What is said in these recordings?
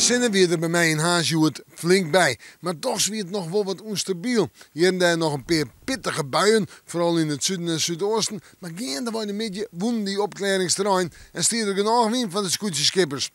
sinne wie der by my yn Harns hjoed flink by, mar dochs wie it noch wol wat ûnstabyl. Hjir en dêr noch in pear pittige buien, foaral yn it suden en súdeasten, mar geandewei de middei wûnen dy opklearrings terrein en stie der genôch wyn foar de skûtsjeskippers.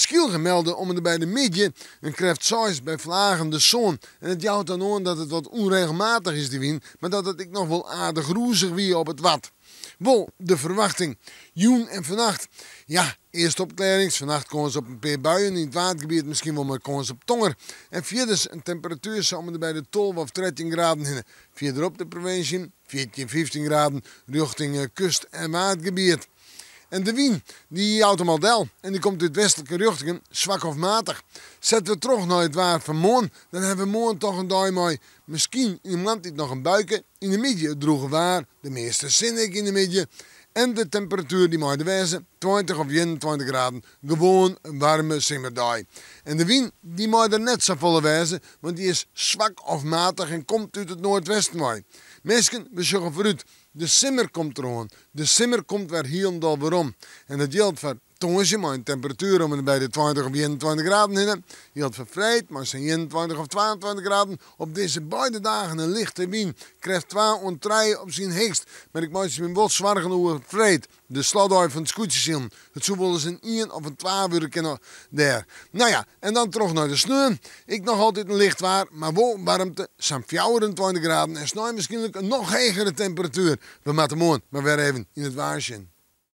Skylge melde om ende by de middei in krêft seis by fleagen de sân en it jout dan oan dat it wat ûnregelmatich is dy wyn, mar dat it ek noch wol aardich rûzich wie op it Wad. Wol de ferwachting. Jûn en fannacht. Ja, earst opklearrings, fannacht kâns op in pear buien, yn it Waadgebiet miskien wol mei kâns op tonger. En fierders in temperatuer sa om ende by de 12 of 13 graden hinne. Fierderop de provinsje 14, 15 graden rjochting kust en Waadgebiet. En de wyn, dy jout him al del en dy komt út westlike rjochtingen, swak of matich. Sette we troch nei it waar fan moarn, dan hawwe we moarn toch in dei mei miskien yn de moarntiid noch in buike, yn de middei it drûge waar, de measte sinne ek yn de middei en de temperatuer dy mei der wêze 20 of 21 graden, gewoan in waarme simmerdei. En de wyn dy mei der net safolle wêze, want dy is swak of matich en komt út it noardwesten wei. Minsken, we sjogge foarút, de simmer komt deroan, de simmer komt wer hielendal werom. En dat jildt foar tongersdei mei in temperatuer om en by de 20 of 21 graden hinne. Jildt foar freed mei sa'n 21 of 22 graden. Op dizze beide dagen in lichte wyn, krêft 2 oant 3 op syn heechst. Mar ik meitsje my wol soargen oer freed, de slotdei fan it skûtsjesilen. It soe wolris in ien of in twa wurde kinne dêr. No ja, en dan troch nei de sneon. Ek noch altyd in licht waar, mar wol waarmte, sa'n 24 graden en snein wierskynlik in noch hegere temperatuer. We moatte moarn mar wer even yn it waar sjen.